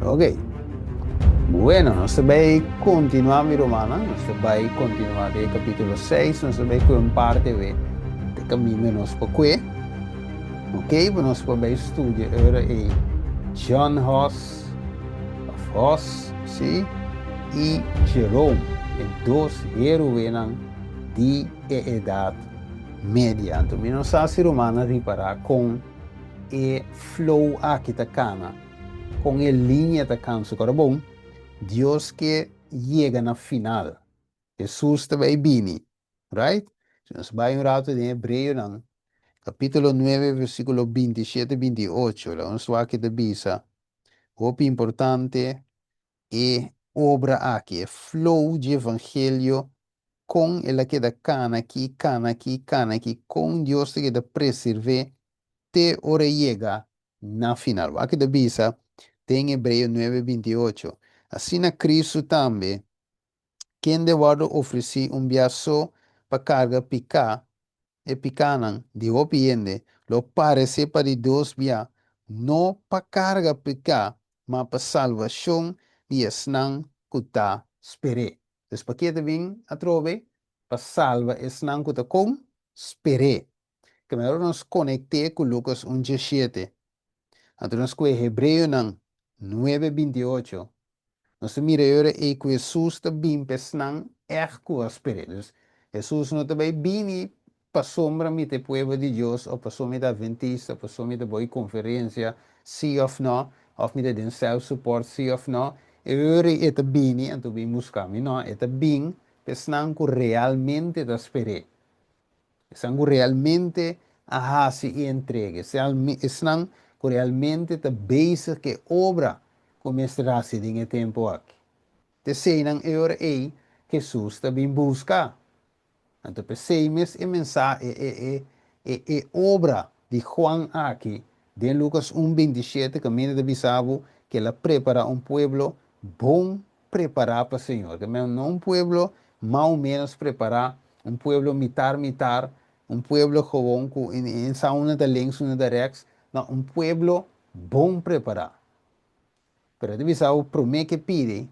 Ok. Bueno, nos ta bay continua mi rumannan, nos ta bay continua den capítulo 6, nos ta bay kue un parte we te caminda nos pa kue. Ok, bo nos por bay studia ora e John Huss, of Huss, si, y Jerome, e dos héroenan di e Edad Media. Anto mi no sa si rumannan ripara con e flow aki ta cana. Kon e liña ta kansa ku ora bon, Dios ke yega na final. Hesus ta bai bini, right? Si nos bai un ratu den Hebreonan, kapítulo nuebe, versíkulo 27, 28, laga nos wak ke ta bisa, hopi importante e obra aki, e flow dje evangelio, kon el a keda kana aki, kana aki, kana aki, kon Dios ta keda preserv'é te ora e yega na final. Wak ta bisa den Hebreo nuebe 28, Asina Kristu tambe, kende wòrdu ofresí un bia so pa karga piká, e pikánan di hopi hende, lo paresé pa di dos bia, no pa karga piká, ma pa salbashon di esnan ku ta sper'é. Dus pakié ta bin atrobe? Pa salba esnan ku ta kon sper'é. Ke manera nos konekt'é ku Lukas un 17? Anto nos ku e Hebreonan 9, 28, nos ta mira e ora ei ku Hesus ta bin pa esnan ègt ku a sper'é. Dus, Hesus no ta bai bini pasobra mi ta e pueblo di Dios òf pasobra mi ta adventista òf pasobra mi ta bai konferensia, sí òf nò, òf mi ta den self-support, sí òf nò. E ora ei e ta bini anto bin buska mi. Nò, e ta bin pa esnan ku realmente ta sper'é. Esnan ku realmente a hasi e entrega, esnan ku realmente ta bezig ku e obra ku mester hasi den e tempu aki. T'eseinan e ora ei Hesus ta bin buska. Anto p'esei mes e mensahe, e obra di Juan aki den Lukas un 27 kaminda ta bisa bo ku el a prepará un pueblo bon prepará pa Señor. Te men no un pueblo mas o menos prepará, un pueblo mitar mitar, un pueblo gewoon ku en sa unda ta links unda ta rechts, no, un pueblo bon prepará. Pero e ta bisa bo promé ke pidi,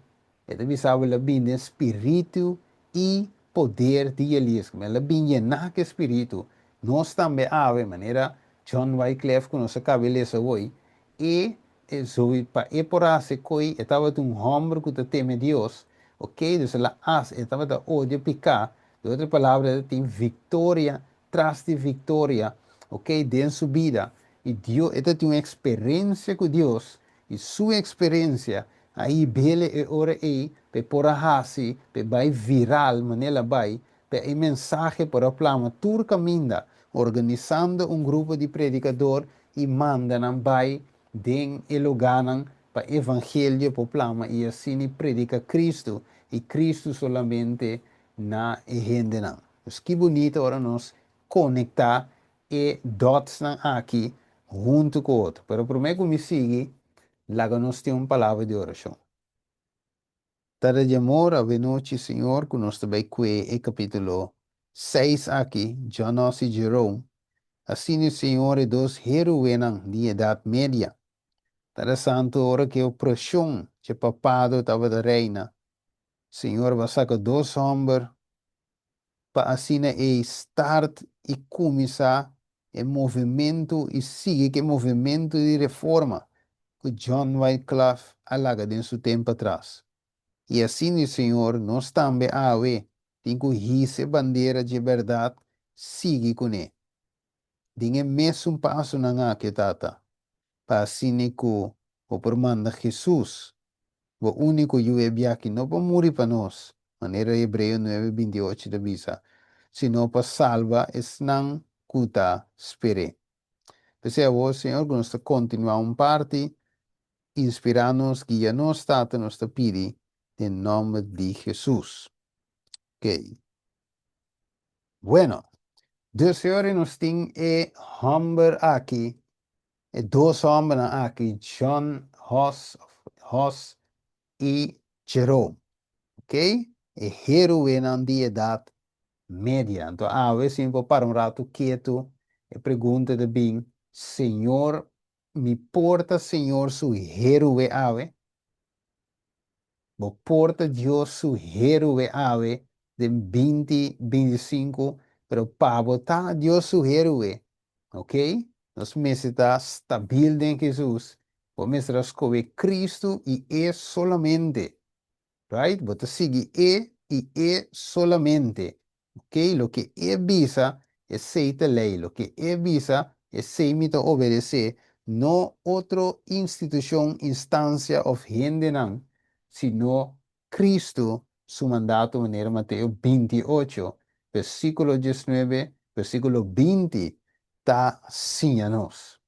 e ta bisa bo el a bin den spiritu i poder di Elias. El a bin yená ku e spiritu. Nos tambe awe, manera John Wyclef ku nos a kaba di lesa awor, e E zoe pa e por hasi koe e tabata un homber ku ta teme Dios, ok, dus el a hasi, e tabata odia piká, di otro palabra el a tin viktoria tras di viktoria, ok, den su bida, i Dio, e ta tin un eksperensia ku Dios, i su eksperensia a hib'ele e ora ei pa e por a hasi, pa e bai viral manera el a bai, pa e mensahe por a plama tur kaminda, organisando un grupo di predikador i manda nan bai den e lugánan pa evangelio por plama i asina prediká Kristu i Kristu solamente na e hendenan. Dus ki bunita ora nos konektá e dotsnan aki huntu ku otro. Pero promé ku mi sigui, laga nos tin un palabra di orashon. Tata di amor, awenochi, Señor, ku nos ta bai kue e kapítulo seis aki, Jonas i Jerome. Asina, Señor, e dos héroenan di Edat Media. Tata Santu, ora ku e opreshon dje papado tabata reina, Señor, bo a saka dos hòmber pa asina ei start i kuminsá e movementu i sigui ku e movementu di reforma ku John Wycliffe a laga den su tempu atras. I asina, Señor, nos tambe awe tin ku hisa e bandera dje bèrdat sigui kuné. Den e mesun pasonan aki, Tata, pa asina ku Bo por manda Hesus, Bo úniko Yu e biaha no pa muri pa nos, manera Hebreo nuebe 28 ta bisa, sino pa salba esnan ku ta sper'é. P'esei awor, Señor, ku nos ta kontinuá un parti, inspirá nos, guia nos, Tata, nos ta pidi den nòmber di Hesus. Oké. Bueno, dus e ora nos tin e hòmber aki, e dos hòmbernan aki, John Huss, of Huss i Jerome. Ok? E héroenan di Edat Media. Anto awe si mi por para un ratu ketu, e pregunta ta bin, Señor, mi por ta Señor su héroe awe? Bo por ta Dios su héroe awe den 20 25, pero pa bo ta Dios su héroe, ok, nos mester ta stabil den Jesus. Bo mester a skohe Cristo i E solamente. Right? Bo ta sigui E i E solamente. Ok, loke E bisa, esei ta lei. Loke E bisa, esei mi ta obedesé. No otro institushon, instansia òf hendenan, sino Cristo su mandato manera Mateo 28, versíkulo 19, versíkulo 20 ta siña nos.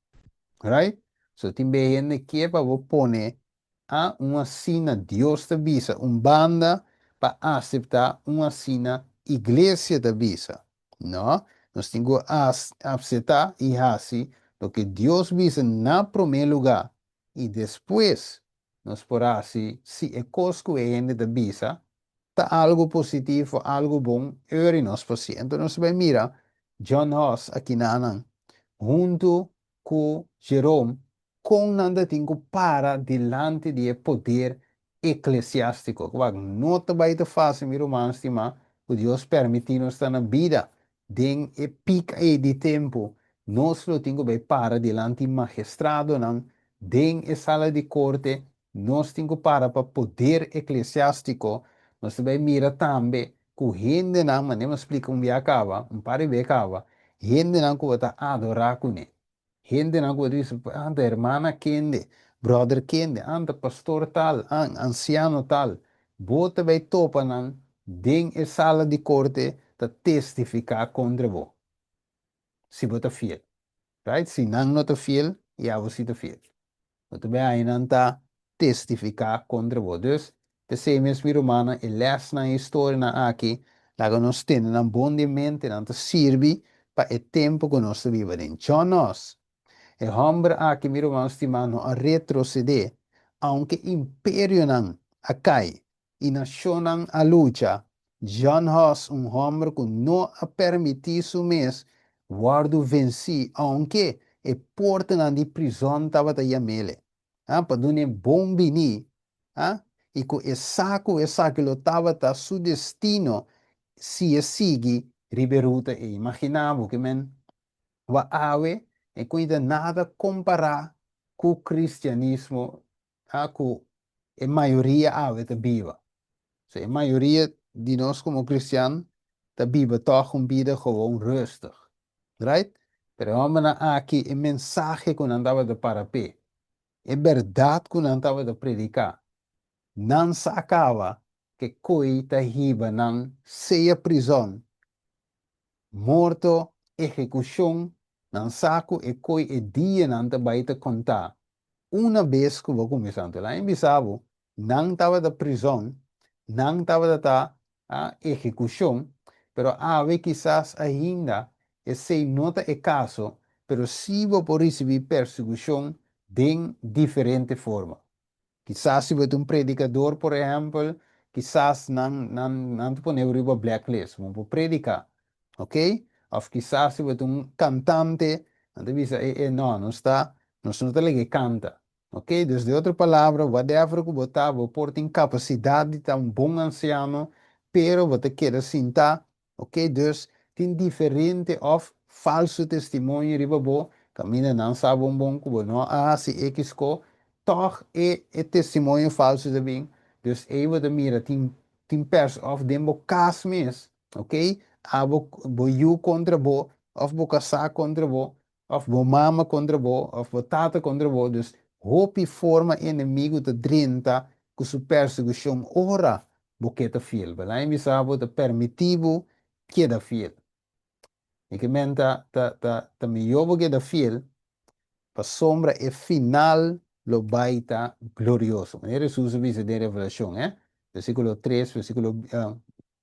Right? So tin be hende ke pa bo pone a un asina Dios ta bisa un banda pa aseptá un asina iglesia ta bisa. No, nos tin ku aseptá i hasi loke Dios bisa na promé lugá i despues nos por hasi si e kos ku e hende ta bisa ta algu positivo, algu bon, eur i nos por si. Enton nos ta bai mira John Huss akinanan huntu ku Jerome kon nan ta tin ku para dilanti di e poder eklesiástiko. Wak, no ta bai ta fásil, mi ruman stimá, ku Dios permití nos ta na bida den e pik ei di tempu. Nos lo tin ku bai para dilanti magistradonan den e sala di korte. Nos tin ku para pa poder eklesiástiko. Nos ta bai mira tambe ku hendenan, manera mi a splika un bia kaba, un par di bia kaba, hendenan ku bo ta adorá kuné. Hendenan ku ta bisa, Anta hermana kende, bròder kende, anta pastor tal, an ansiano tal. Bo ta bai topa nan den e sala di korte ta testifiká kontra bo, si bo ta fiel. Right? Si nan no ta fiel, i abo si ta fiel. Bo ta bai haña nan ta testifiká kontra bo. Dus, p'esei mes, mi rumannan, e lèsnan i historianan aki, laga nos tene nan bon den mente, nan ta sirbi pa e tempu ku nos ta biba den. Djò nos, e hòmber aki, mi ruman stimá, no a retrosedé, ounke imperionan a kai i nashonnan a lucha. John Huss, un hòmber ku no a permití su mes wòrdu vensí, ounke e portanan di prizòn tabata yam'ele. Ha, pa dun'é bon biní, ha, i ku e sa ku esaki lo tabata su destino si e sigui riba e ruta ei. Imaginá bo ke men wak awe e kuinta nada kompará ku kristianismo, ha, ku e mayoria awe ta biba. So e mayoria di nos komo kristian ta biba tòg un bida gewoon rustig. Right? Pero e hòmbernan aki, e mensahe ku nan tabata para p'e, e bèrdat ku nan tabata prediká, nan sa kaba ku e koi ta hiba nan sea prizòn, morto, ehekushon, nan sa ku e koi e dianan ta bai ta kontá una bes ku bo kuminsá. Anto laña bisa bo, nan tabata prizòn, nan tabata ta a ehekushon, pero awe kisas ainda esei no ta e kaso, pero sí bo por risibí persekushon den diferente forma. Kisas si bo ta un predikador, por ehèmpel, kisas nan nan nan ta pone bo riba blacklist, bo no por prediká, oke? Òf kisas si bo ta un kantante, nan ta bisa, e e no, nos ta nos no ta lag'é kanta. Ok, dus di otro palabra, whatever ku bo ta, bo por tin kapasidat di ta un bon ansiano, pero bo ta keda sintá, ok, dus tin diferente òf falsu testimonio riba bo, kaminda nan sa bon bon ku bo no a hasi ekis ko, tòg e e testimonio falsu ta bin, dus ei bo ta mira tin tin pers òf den bo kas mes, ok, abo bo yu kontra bo òf bo kasá kontra bo, Of bo mama kontra bo, of bo tata kontra bo, dus hopi forma enemigu ta drenta ku su persekushon ora bo ke ta fiel. Bo laña bisa bo ta permití bo keda fiel. I ke men ta ta ta ta mihó bo keda fiel pasobra e final lo bai ta glorioso. Manera Hesus a bisa den Revelashon, eh, versíkulo tres, versíkulo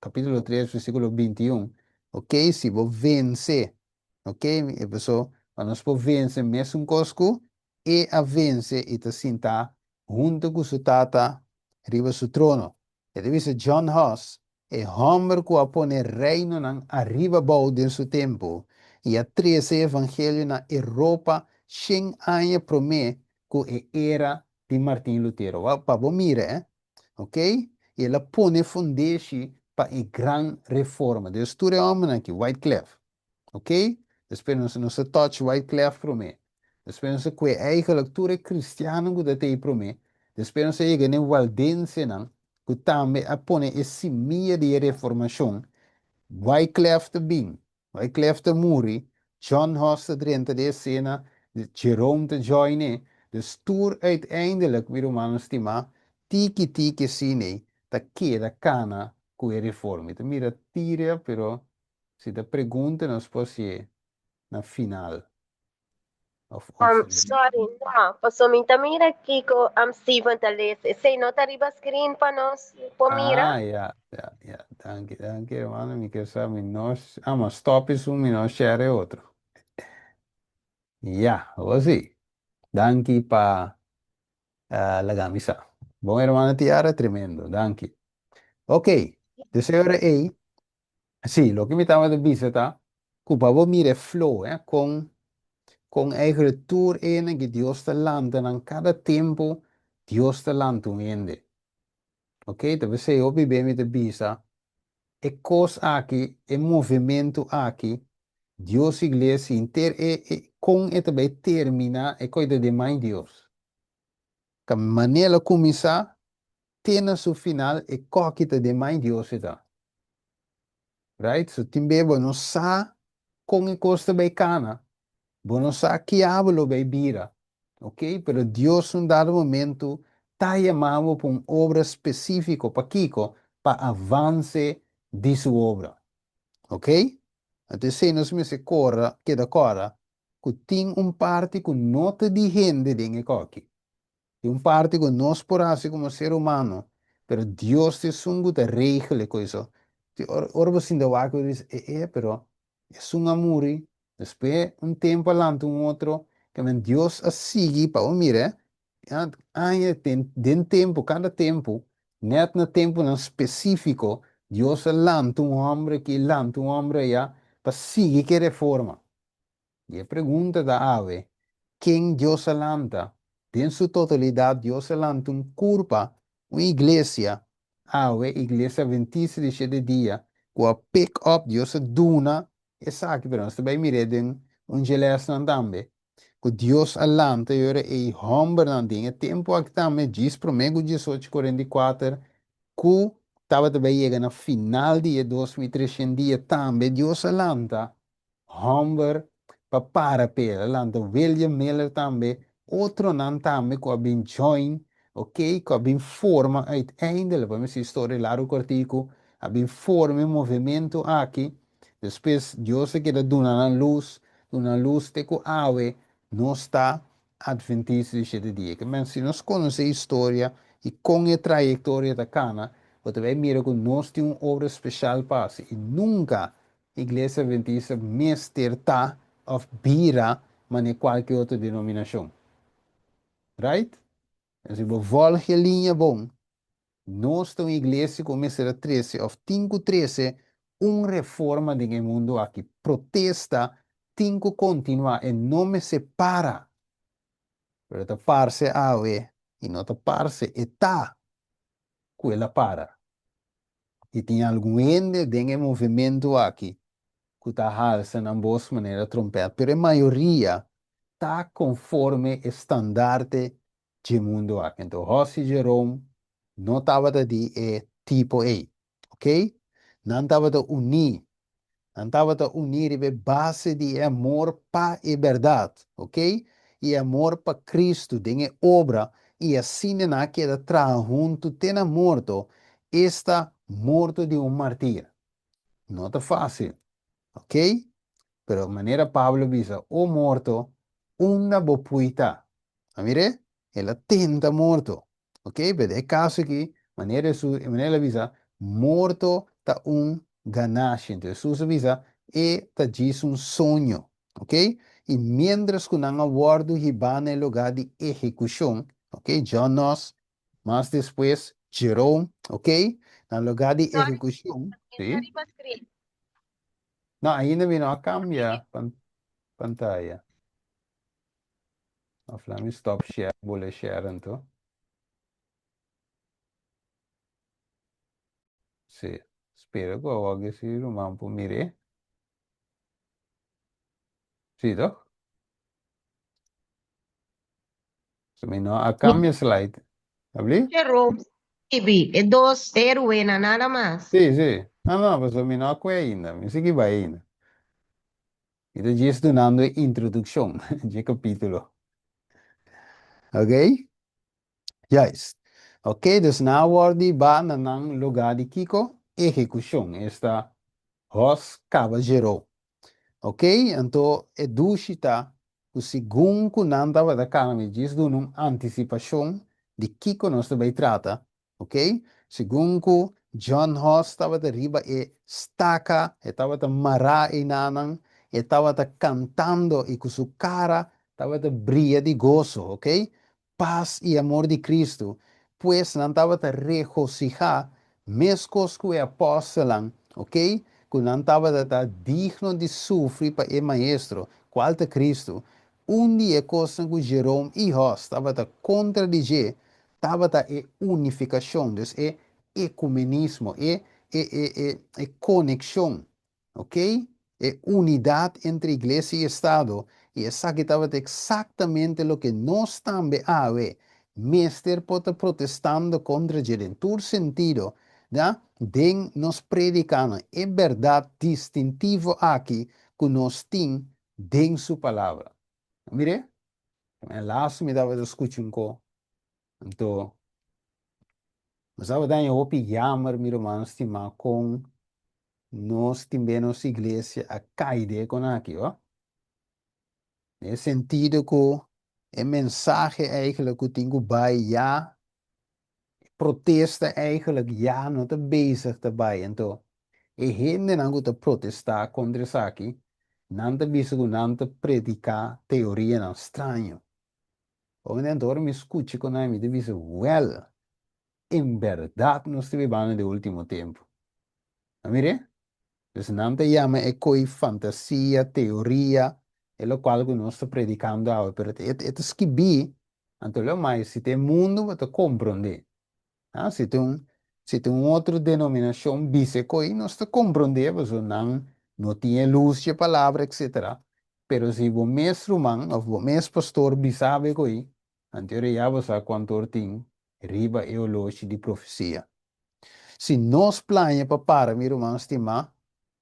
kapítulo tres, versíkulo 21, ok, si bo vense Ok, e paso pa nos por vense mesun kos ku E a vense i ta sintá huntu ku su Tata riba su trono. E ta bisa John Huss, e hòmber ku a pone reinonan ariba abou den su tempu i a trese e evangelio na Europa shen aña promé ku e era di Martin Lutero. Wou, pa bo mira, eh. Ok? I el a pone fundeshi pa e gran reforma. Dus tur e hòmbernan aki, Wycliffe, ok? Despues nos nos a touch Wycliffe promé. Despues nos a kue eigenlijk tur e kristiannan ku ta tei promé. Despues nos a yega na e waldensenan ku tambe a pone e simia di e reformashon. Wycliffe ta bin, Wycliffe ta muri, John Huss ta drenta den esena, Jerome ta join e. Dus tur uiteindelijk, mi rumannan stimá, tiki tiki asina ta keda kana ku e reforma. Mi ta mira Tiria, pero si ta pregunta nos por hasié na final. Of, of Sorry, no, paso mi ta mira kiko Steven ta lesa. Esei no ta riba screen pa nos por mira? Ah, ya, ya, ya. Danki, danki, hermano. Mi ke sa mi no, ah, ma stop esun, mi no share e otro. Ya, awor si. Danki pa laga mi sa. Bon, hermana Tiara, tremendo. Danki. Ok, dus e ora ei, Sí, loke mi tabata bisa ta ku pa bo mira e flow, eh, kon kon eigenlijk tur ene ku Dios ta lanta nan kada tempu Dios ta lanta un hende. Ok, ta p'esei hopi be mi ta bisa e kos aki, e movementu aki, Dios iglesia henter e e kon e ta bai terminá e kos ta den man Dios. Ta manera el a kuminsá te na su final e koki ta den man Dios e ta. Right? So tin be bo no sa kon e kos ta bai kana, bo no sa kia bo lo bai bira, ok? Pero Dios un dado momento ta yama bo pa un obra spesifiko, pakiko? Pa avanse di su obra, ok? Anto esei nos mester kora, keda kora ku tin un parti ku no ta di hende den e koki. Tin un parti ku nos por hasi komo ser humano, pero Dios ta esun ku ta regel e koiso. Ora ora bo sinta wak bo bisa, e e, pero esun a muri, despues un tempu a lanta un otro, ke men Dios a sigui pa bo mira aña den den tempu, kada tempu, nèt na tempunan spesífiko, Dios a lanta un hòmber aki, lanta un hòmber aya pa sigui ku e reforma. I e pregunta ta awe, Ken Dios a lanta? Den su totalidat Dios a lanta un kurpa, un iglesia, awe, Iglesia Adventista di Shete Dia, ku a pick up, Dios a duna esaki, pero nos ta bai mir'é den un dje lèsnan tambe, ku Dios a lanta i ora ei hòmbernan den e tempu aki tambe, djis promé ku diesocho 44, ku tabata bai yega na final di e 2300 dia tambe Dios a lanta Hòmber pa para p'e. El a lanta William Miller tambe, otronan tambe ku a bin join, ok, ku a bin forma uiteindelijk, pa mi si storia largu kòrtiku, a bin forma e movementu aki. Despues Dios a keda duna nan lus, duna nan lus te ku awe nos ta Adventista di Shete Dia. Ke men si nos konosé historia i kon e trayektoria ta kana, bo ta bai mira ku nos tin un obra speshal pa hasi i nunka Iglesia Adventista mester ta of bira manera kualke otro denominashon. Right? En si bo volg e liña bon, nos ta un iglesia ku mester a trese of tin ku trese un reforma den e mundu aki. Protesta tin ku kontinuá, e no mester para. Pero ta parse awe i no ta parse, e ta ku el a para. I tin algun hende den e movementu aki ku ta halsa nan bos manera trompèt, pero e mayoria ta konforme e standarte dje mundu aki. Anto Hossi Jerome no tabata di e tipo ei. Oké? Nan tabata uní. Nan tabata uní riba e base di e amor pa e bèrdat, oké? I e amor pa Kristu den e obra, i asina nan a keda traha huntu te na morto, esta, morto di un martir. No ta fásil, oké? Pero manera Pablo a bisa, O morto, unda bo pui ta? A mir'é? El a tenta morto. Ok, pero den e kaso aki, manera Hesus, manera el a bisa, morto ta un ganashi. Entonces Hesus a bisa, e ta djis un soño. Ok, i miéntras ku nan a wòrdu hibá na e lugá di ehekushon, ok, John Knox, mas despues Jerome, ok, na lugá di Sorry, ehekushon, ta sí. riba screen. No, ainda mi no a kambia pantaya. Of laat mi stop share, bole share anto. Sí, spera ku awor ke si ruman por mir'é. Sí, toch? So mi no a cambia slide. Abli? Jerome skibi e dos héroenan nada mas. Sí, sí. No, no, pasobra mi no a kue ainda. Mi sigui bai ainda. Mi ta djis dunando e introduccion dje capítulo. Ok? Juist. Ok, dus nan a wordi ba na nan lugá di kiko? Ehecucion, esta Hos caba Jeró. Ok, anto e dushi ta ku segun ku nan tabata kana mi djis duna un antisipashon di kiko nos ta bai trata, ok, segun ku John Hus tabata riba e staka, e tabata mará einanan, e tabata kantando i ku su kara tabata bria di goso, ok, pas i amor di Kristu, pues nan tabata regosihá meskos ku e apòstelnan, oke, ku nan tabata ta digno di sufri pa e Maestro, kual ta Kristu. Un di e kosnan ku Jerome i Hus tabata kontra di dje tabata e unifikashon, dus e ekumenismo, e e e e e konekshon Ok? E unidat entre Iglesia i Estado, i esaki tabata eksaktamente loke nos tambe awe mester por ta protestando kontra dje den tur sentido, da, den nos predikanan, e bèrdat distintivo aki ku nos tin den Su Palabra. Mir'é? E lastu mi tabata skucha un ko, anto nos tabata haña hopi yamer, mi ruman stimá, kon Nos tin be nos iglesia a kai den e kon aki, ho. Den e sentido ku e mensahe eigenlijk ku tin ku bai ya, e protesta eigenlijk ya no ta bezig ta bai. Anto e hendenan ku ta protestá kontra esaki, nan ta bisa ku nan ta prediká teorianan straño. Anto ora mi skucha kon nan mi ta bisa, wèl, En berdad nos ta bibando den ultimo tempu. A mir'é? Dus nan ta yama e ko'i fantasia, teoria, e lokual ku nos ta predikando awe, pero e e ta skibí, anto lo mai si ta e mundu bo ta komprondé. Ha, si ta un si ta un otro denominashon bisa e ko'i nos ta komprondé pasobra nan no tin e lus dje palabra etsetera, pero si bo mes ruman òf bo mes pastor bisa bo e ko'i, anto ora ya bo sa kuantu or tin riba e oloshi di profesia. Si nos plania pa para, mi ruman stimá,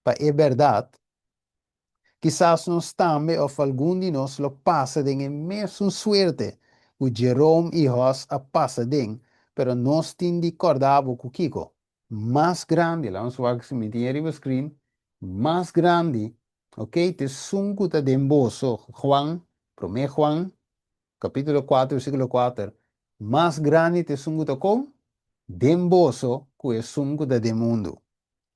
pa e bèrdat, kisas nos tambe òf algun di nos lo pasa den e mesun suerte ku Jerome i Hos a pasa den, pero nos tin di kòrda bo ku kiko? Mas grandi, laga nos wak si mi tin e riba screen, mas grandi, ok, ta esun ku ta den boso, Juan, promé Juan, Capítulo 4, versículo 4, Mas grandi ta esun ku ta kon den boso ku esun ku ta den mundu.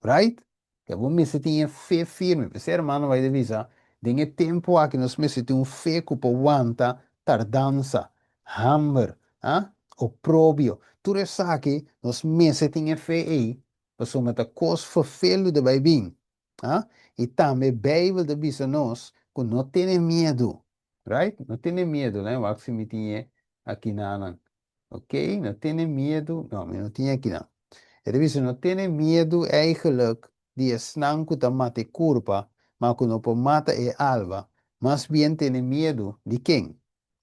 Right? Ke bo mester tin e fe firme. P'esei hermano bai ta bisa, den e tempu aki nos mester tin un fe ku por wanta tardansa, hamber, ah, oprobio. Tur esaki nos mester tin e fe ei, pasobra ta kos ferfelu ta bai bin. Ah, i tambe Beibel ta bisa nos ku no tene miedu. Right? No tene miedu, né? Wak si mi tin e akinanan. Ok, no tene miedu. No, mi no tin e akinan. E ta bisa, no tene miedu eigenlijk di esnan ku ta mata e kurpa, ma ku no por mata e alma. Mas bien tene miedu di ken?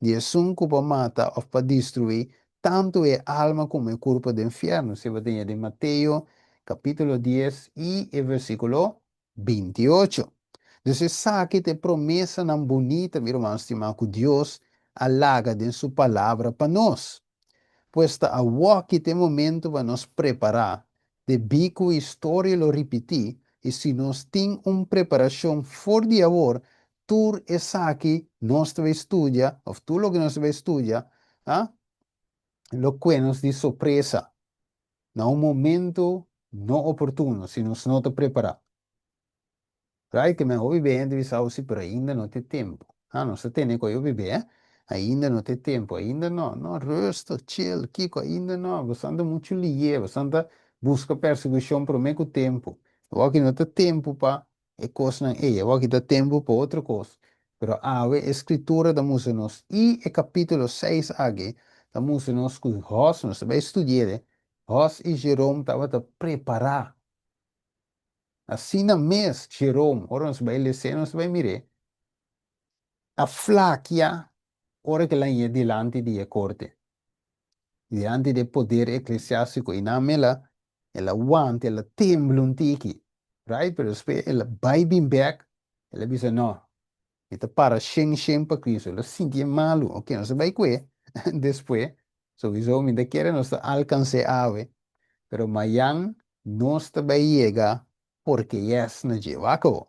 Di esun ku por mata òf pa destruí tantu e alma komo e kurpa den fièrnu. Si bo tin e den Mateo kapítulo dies i e versíkulo 28. Dus esaki ta e promesanan bunita, mi ruman stimá, ku Dios a laga den su Palabra pa nos. Pues ta awoki ta e momento pa nos prepará, debí ku historia lo ripití, i si nos tin un preparashon for di awor, tur esaki nos ta bai studia, òf tur loke nos ta bai studia, a lo kue nos di sorpresa. na un momento no oportuno si nos no ta prepará. Right? Ke men hopi be hende bisa si pero ainda no ta e tempu. Ha, nos ta tene ku e hopi be, eh? Ainda no ta e tempu, ainda no. No, rustig, chill, kiko, ainda no. Boso ta muchu lié, boso ta buska persekushon promé ku tempu. Awor no ta tempu pa e kosnan ei, awor ta tempu pa otro kos. Pero awe e Skritura ta mustra nos, i e kapítulo seis aki ta mustra nos ku Hos, nos ta bai studi'é, Hos i Jerome tabata prepará. Asina mes Jerome, ora nos bai les'é nos bai mir'é, a flakia ora ku el a hañ'é dilanti di e korte, dilanti di e poder eklesiástiko, i nan el a el a wanta, el a tembla un tiki, right? Pero despues el a bai bin bèk, el a bisa, No, Mi ta para shen shen pa Cristo. El a sinti e malu. Ok, nos ta bai ku e despues. Souiso mi ta kere nos ta alkans'é awe. Pero mayan nos ta bai yega porque yes na dje. Wak awo.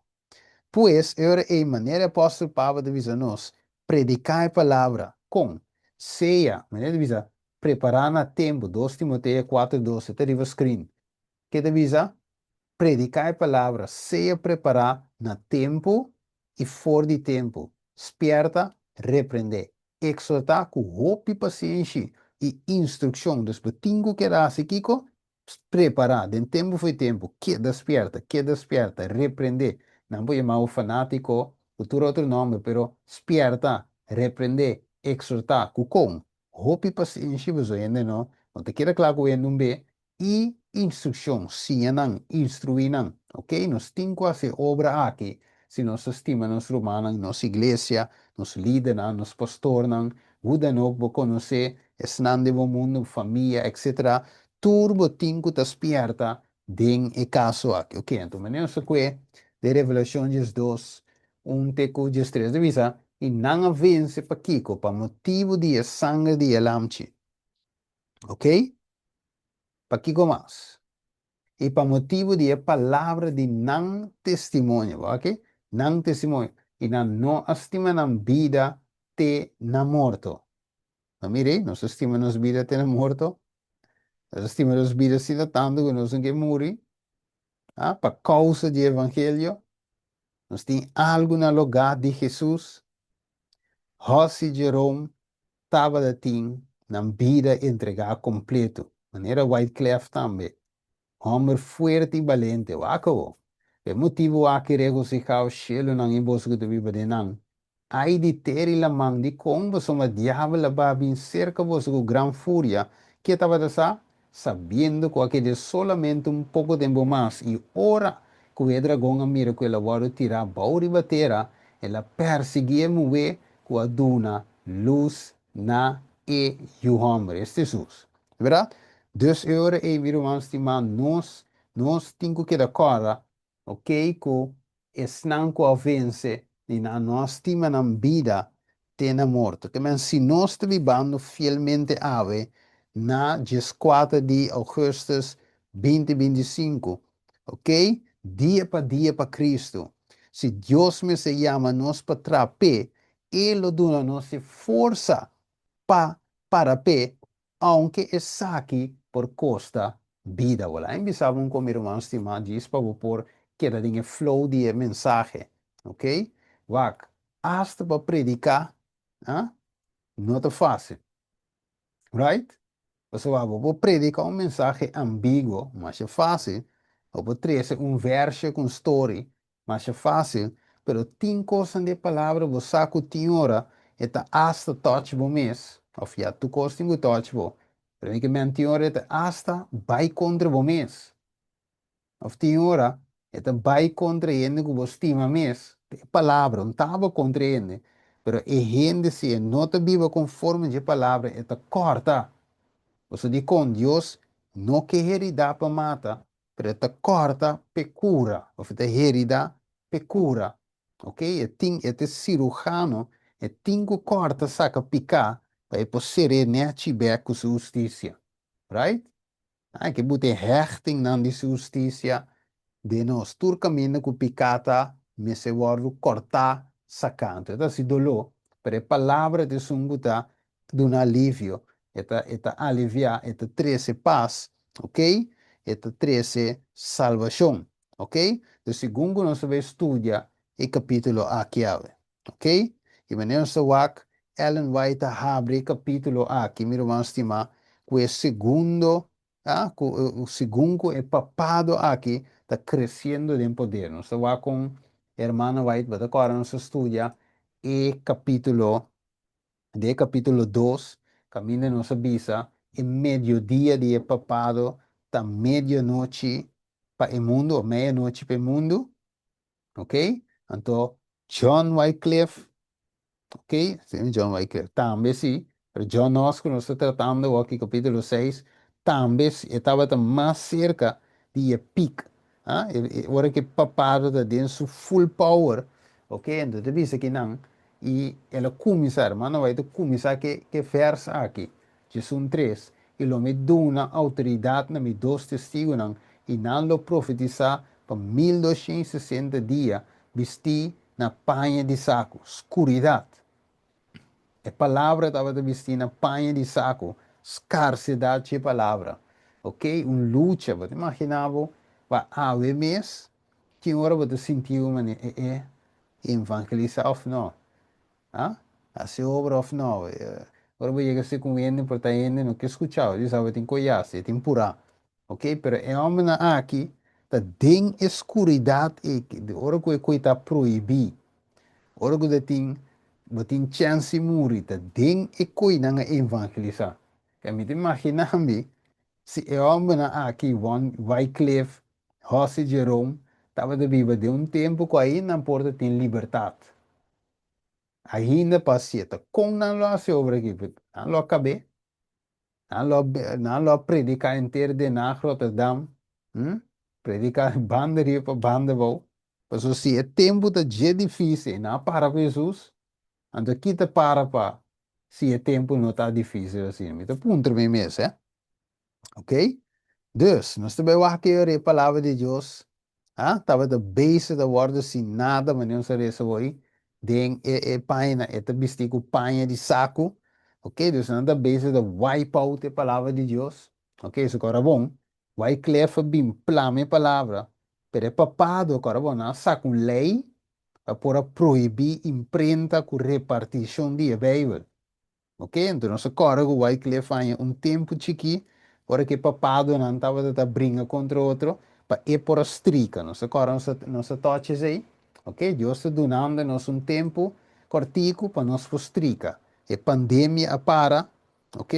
Pues, e ora ei, manera e apòstel Pablo ta bisa nos, prediká e palabra. Kon? Sea, manera e ta bisa, prepará na tempu, dos Timoteo 4:12, ta riba screen. Ke ta bisa? Prediká e palabra, sea prepará na tempu i for di tempu, spièrta, reprendé, eksortá ku hopi pasenshi i instrukshon. Dus bo tin ku keda hasi kiko? Prepará den tempu for di tempu, keda spièrta, keda spièrta, reprendé. Nan por yama bo fanátiko ku tur otro nòmber, pero spièrta, reprendé, eksortá ku kon? Hopi pasenshi, pasobra hende no ta keda kla ku hende un be i instrukshon, siña nan, instruí nan. Ok, nos tin ku hasi e obra aki si nos ta stima nos rumannan, nos iglesia, nos lidernan, nos pastornan, hu dan ook bo konosé, esnan den bo mundu, famia, etc. Tur bo tin ku ta spièrta den e kaso aki. Ok, anto manera nos ta kue den Revelashon 12, un te ku 13 ta bisa, I nan a vense pakiko? Pa motibu di e sanger di e Lamchi. Ok? Pakiko mas? I pa motibu di e palabra di nan testimonio. Bo aki? Nan testimonio. I nan no a stima nan bida te na morto. No mira ei, nos a stima nos bida te na morto. Nos a stima nos bida asina tantu ku nos no ke muri. Ah, pa kousa di evangelio. Nos tin algu na logá di Hesus. Hossi Jerome tabata tin nan bida entregá kompleto, manera Wyclef tambe, hòmber fuerte i balente. Wak awor, pa e motibu aki regosihá, o shelunan i boso ku ta biba den nan. Ai di tera i laman, dikon pasobra diabel a baha bin serka boso ku gran furia? Ke tabata sa? Sabiendo ku a keda solamente un poko tempu mas, i ora ku e dragon a mira ku el a wòrdu tirá bou riba tera, el a persiguí e muhé ku a duna lus na e yu hòmber, esta Hesus. Bèrdat? Dus e ora ei, mi ruman stimá, nos, nos tin ku keda kòrda, okey, ku esnan ku a vense di nan no a stima nan bida te na morto. Te men si nos ta bibando fielmente awe na 14 di ougùstùs 2025, okey, dia pa dia pa Kristu, si Dios mester yama nos pa traha p'e, E lo duna nos e forsa pa para p'e, aunke esaki por kosta bida. Wala, en bisa bo un kon mi ruman stimá djis pa bo por keda den e flow di e mensahe. Ok? Wak, asta pa prediká, ah, no ta fásil. Right? Pasobra bo por prediká un mensahe ambiguo masha fásil, bo por trese un vèrsio ku un story masha fásil, pero tin kosnan di e Palabra bo sa ku tin ora e ta asta touch bo mes, òf ya tur kos tin ku touch bo, pero mi ke men tin ora e ta asta bai kontra bo mes. Of tin ora e ta bai kontra e hende ku bo stima mes, e palabra no ta abo kontra e hende, pero e hende si e no ta biba konforme dje palabra e ta kòrta. Pasobra dikon? Dios no ke heridá pa mata, pero e ta kòrta p'e kura, of e ta heridá p'e kura. Ok, e tin, e ta e sirujano, e tin ku kòrta saka piká pa e por ser'é nèchi bèk ku su hustisia. Right? Ai ke buta e hechtingnan di su hustisia den nos. Tur kaminda ku piká ta mester wòrdu kòrtá saká. Anto e ta hasi doló, pero e palabra ta esun ku ta duna alivio, e ta e ta aliviá, e ta trese pas, oke? E ta trese salbashon, oke? Entonces segun ku nos ta bai studia e kapítulo aki awe, oke? I manera nos ta wak, Ellen White ta habri e kapítulo aki, mi ruman stimá, ku e segundo, ah, ku segun ku e papado aki ta kresiendo den poder. Nos ta wak kon Hermana White, bo ta kòrda nos a studia e kapítulo, den e kapítulo dos, kaminda nos a bisa e mediodia di e papado ta medionochi. pa e mundu, òf meianochi pa e mundu. Ok? Anto John Wycliffe, ok, si John Wycliffe tambe si, pero John Knox ku nos ta tratando awor aki kapítulo 6, tambe e tabata mas serka di e piek. Ah, e, e, ora ku e papado ta den su full power, ok, anto ta bisa kinan, i el a kuminsá, hermano White a kuminsá ke, ke vers aki, 13, I lo mi duna outoridat na mi dos testigunan, i nan lo profetisá pa 1260 dia, bistí na paña di saku. Skuridat. E palabra tabata bistí na paña di saku, skarsedat dje palabra. Ok, un lucha. Bo ta imaginá bo pa awe mes, tin ora bo ta sinti bo manera, e e, evangelisá òf no? Ha? Hasi obra òf no? Ora bo yega si ku un hende, por ta hende no ke skucha bo, di sa bo tin ku yas, e tin purá. Ok, pero e hòmbernan aki ta den e skuridat ei, ora ku e koi ta prohibí, ora ku ta tin, bo tin chèns di muri, ta den e koi nan a evangelisá. Ke mi ta imaginá mi, si e hòmbernan aki, Wycliffe, Huss i Jerome, tabata biba den un tempu ku ainda nan por ta tin libertat. Ainda pa hasié, ta kon nan lo hasi obra aki? Nan lo a kab'é. Nan lo, nan lo a prediká henter Den Haag, Rotterdam, hm? Prediká banda riba pa banda abou. Pasobra si e tempu ta dje difísil, nan a para pa Hesus, anto ki ta para pa si e tempu no ta difísil asina? Mi ta puntra mi mes, eh. Ok? Dus, nos ta bai wak e ora e palabra di Dios ah, tabata bezig ta wòrdu sin nada, manera nos a resa hoy, den e e pañanan, e ta bistí ku paña di saku, ok, dus nan ta bezig ta wipe out e palabra di Dios, ok, su kòrda bon, Wycliffe a bin plama e palabra, pero e papado, kòrda bon, nan a saka un lei pa por a prohibí imprenta ku repartishon di e Beibel. Ok, anto nos a kòrda ku Wycliffe haña un tempu chikí ora ku e papadonan tabata ta bringa kontra otro pa e por a strika. Nos a kòrda nos a nos a tòch esei? Ok, Dios ta dunando nos un tempu kòrtiku pa nos por strika. E pandemia a para, ok,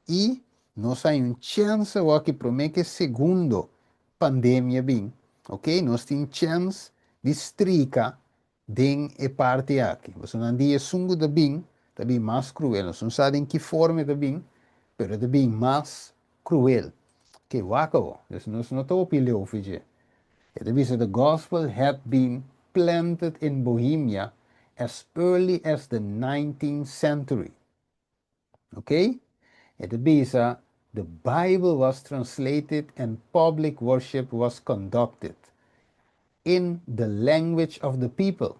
i nos haña un chèns awor promé ku e segundo pandemia bin, ok, nos tin chèns di strika den e parti aki. Pasobra nan di esun ku ta bin, ta bin mas kruel. Nos no sa den ki forma e ta bin, pero e ta bin mas kruel. Ke wak awo. Dus nos no ta hopi leu fi dje. E ta bisa, The gospel had been planted in Bohemia as early as the nineteenth century. Ok? E ta bisa, The Bible was translated and public worship was conducted in the language of the people,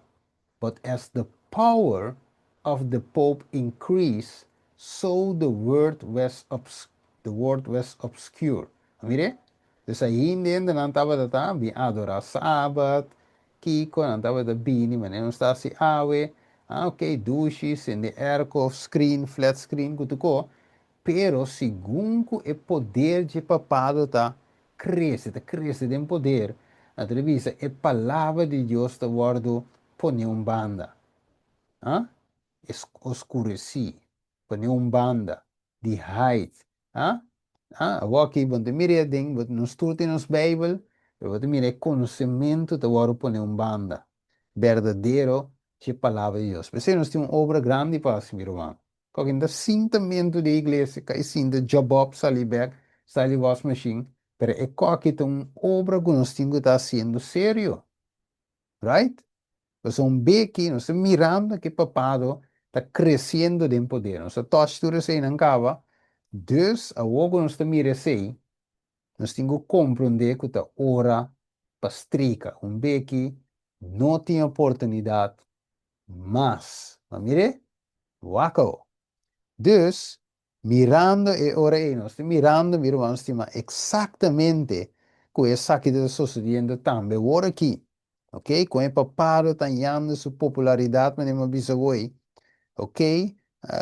but as the power of the Pope increased, so the word was the word was obscured. A mir'é? Dus ainda hendenan tabata ta bin adorá Sabat, kiko, nan tabata bini manera nos ta hasi awe, ah ok, dushi, sende airco, screen, flat screen ku tuko, pero segun ku e poder dje papado ta krese, ta krese den poder, nan ta bisa e palabra di Dios ta wòrdu pone un banda, ah, e oskuresí, pone un banda, di hide, ah, ah, awor aki bo no ta mira e den, bo nos tur tin nos Bijbel, pero bo ta mira e konosementu ta wòrdu pone un banda, berdadero dje palabra di Dios. P'esei nos tin un obra grandi pa hasi, mi ruman. Koke ta sintamentu di iglesia, kai sinta job op sali bek, sali wasmachine, pero e koki ta un obra ku nos tin ku ta hasiendo serio. Right? Pasobra un beki nos ta mirando ke papado ta kresiendo den poder. Nos ta touch tur eseinan kaba. Dus awor ku nos ta mira esei, nos tin ku komprondé ku ta ora pa strika. Un beki no tin oportunidat mas. Ma mir'é? Wak awor. Dus, mirando e ora ei, nos ta mirando, mi ruman stima, eksaktamente ku esaki ta sosodiendo tambe awor aki. Ok, kon e papado ta yanda su popularidat manera mi a bisa hoy, ok,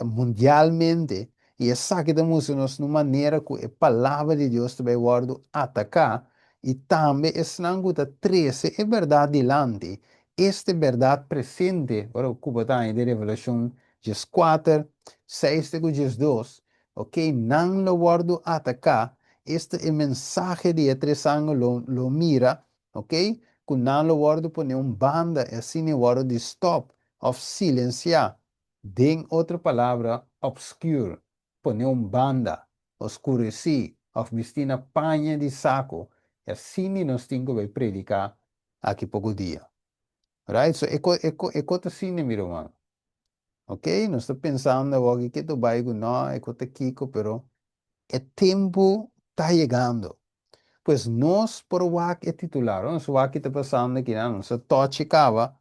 mundialmente, i esaki ta mustra nos na un manera ku e palabra di Dios ta bai wòrdu ataká, i tambe esnan ku ta trese e bèrdat dilanti, este bèrdat presente, ora ku bo ta haña den Revelashon 14, 6 te ku 12, ok, nan lo wòrdu ataká. Esta e mensahe di e tres angel lo lo mira, ok, ku nan lo wòrdu pone un banda i asina e wòrdu di stòp òf silensiá, den otro palabra, obscure, pone un banda, oskuresí òf bistí na paña di saku, i asina nos tin ku bai prediká aki poko dia. Right? So e ko e ko e ko ta asina, mi ruman. Ok, nos ta pensando awor ki ke ta bai ku no, e ko ta kiko, pero e tempu ta yegando. Pues nos por wak e titular, nos wak ki ta pasando akinan, nos a tochi kaba,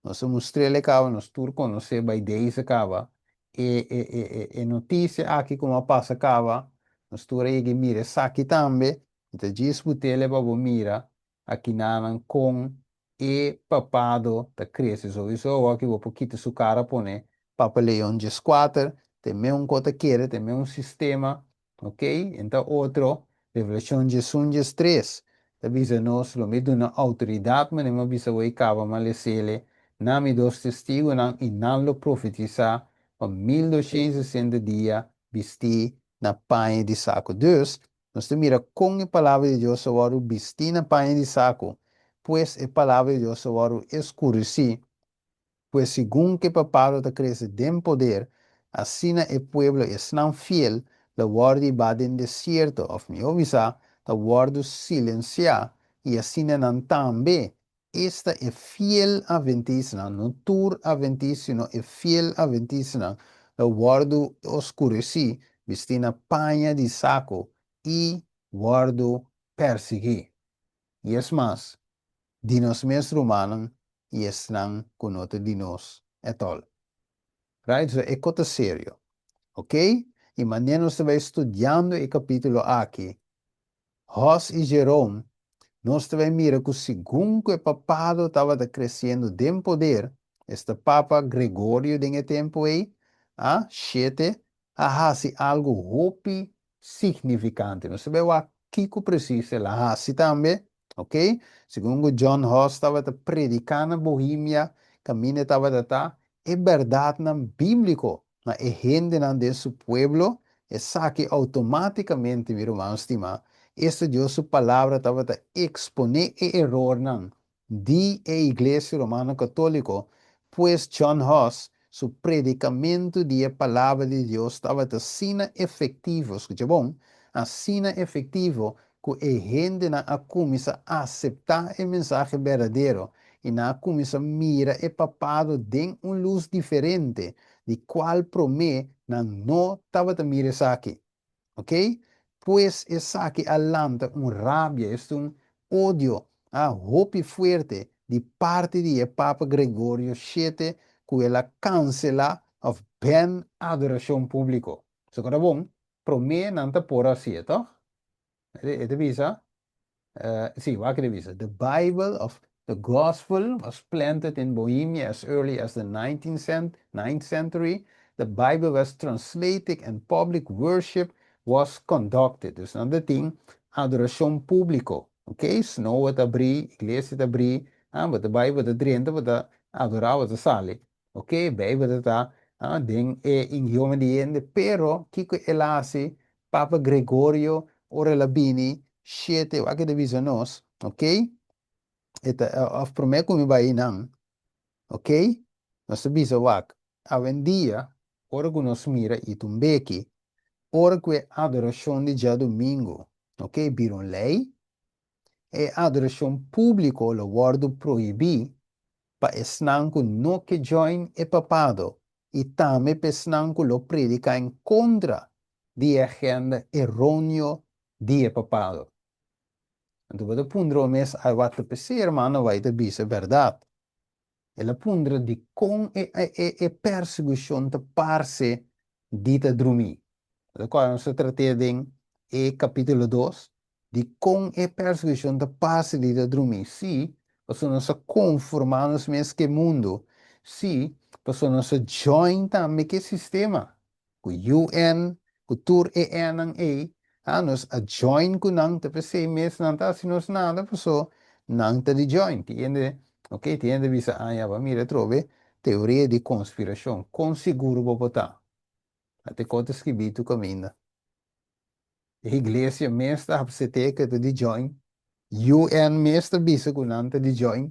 nos a mustr'el e kaba, nos tur konosé bai deze kaba, e e e e e notisia aki komo a pasa kaba, nos tur a yega i mira esaki tambe, mi ta djis but'el pa bo mira akinanan kon e papado ta krese. Sowiso awor ki bo por kita su kara pone Papa Leon 14, te meun ko ta kere, te meun sistema, ok? En ta otro, Revelashon 11 13 ta bisa nos, lo mi duna outoridat manera mi a bisa bo i kaba ma lesele na mi dos testigunan i nan lo profetisá pa 1260 dia bistí na paña di saku. Dus, Nos ta mira kon e Palabra di Dios a wòrdu bistí na paña di saku, pues e Palabra di Dios a wòrdu eskuresí. Pues segun ku e papado ta krese den poder, asina e pueblo, esnan fiel, lo wòrdu hibá den desierto, òf mihó bisá, ta wòrdu silensiá, i asina nan tambe, esta e fiel atventistanan, no tur atventista, sino e fiel atventistanan, lo wòrdu oskuresí, bistí na paña di saku i wòrdu pèrsiguí. I es mas, di nos mes rumannan i esnan ku no ta di nos ètòl. Right? So e kos ta serio. Oké? I manera nos ta bai studiando e kapítulo aki, Hos i Jerome, nos ta bai mira ku segun ku e papado tabata kresiendo den poder, esta Papa Gregorio den e tempu ei, a, shete, a hasi algu hopi signifikante. Nos ta bai wak kiko presis el a hasi tambe, ok? Segun ku John Hus tabata prediká na Bohemia, kaminda e tabata ta, e bèrdatnan bíbliko na e hendenan den su pueblo, esaki outomátikamente, mi ruman stimá, esta Dios su Palabra tabata eksponé e erornan di e Iglesia Romano Katóliko, pues John Huss su predikamentu di e Palabra di Dios tabata asina efektivo, skucha bon, asina efektivo ku e hendenan a kuminsá aseptá e mensahe berdadero i nan a kuminsá mira e papado den un lus diferente di kual promé nan no tabata mira esaki. Oké? Pues esaki a lanta un rabia, esta un odio, a hopi fuerte di parti di e Papa Gregorio shete ku el a kanselá òf bèn adorashon públiko. So ku ta bon, promé nan ta por hasié, tòg? E ta bisa, sí, wak e ta bisa, The Bible of the Gospel was planted in Bohemia as early as the ninth century. The Bible was translated and public worship was conducted. Dus nan ta tin adorashon públiko. Ok, snoa ta abrí, iglesia ta abrí, bo ta bai, bo ta drenta, bo ta adorá, bo ta sali. Ok, Bijbel ta ta den e idioma di hende, pero kiko el a hasi Papa Gregorio ora el a bini shete, wak e ta bisa nos, ok, e ta, of prome ku mi bai einan, ok, nos ta bisa wak, awendia ora ku nos mira i ta un beki, ora ku e adorashon di djadumingu, ok, bira un lei, e adorashon públiko lo wòrdu prohibí pa esnan ku no ke join e papado i tambe pa esnan ku lo prediká en kontra di e agenda eróneo di e papado. Anto bo ta puntra bo mes, Ai wak ta p'esei hermano White ta bisa bèrdat? El a puntra dikon e e persekushon ta parse di ta drumí. Bo ta kòrda nos ta trat'é den e kapítulo dos? Dikon e persekushon ta parse di ta drumí? Sí, pasobra nos a konformá nos mes ku e mundu. Sí, pasobra nos a join tambe ku e sistema. Ku UN, ku tur e Nnan ei, ah, nos a join ku nan, ta p'esei mes nan ta hasi nos nada, paso nan ta di join. Tin hende, ok, tin hende bisa, ah, ya bo a mira atrobe teoria di konspirashon, kon sigur bo por ta? A te kon ta skibí tur kaminda. E iglesia mes ta apsete ku e ta di join. UN mes ta bisa ku nan ta di join.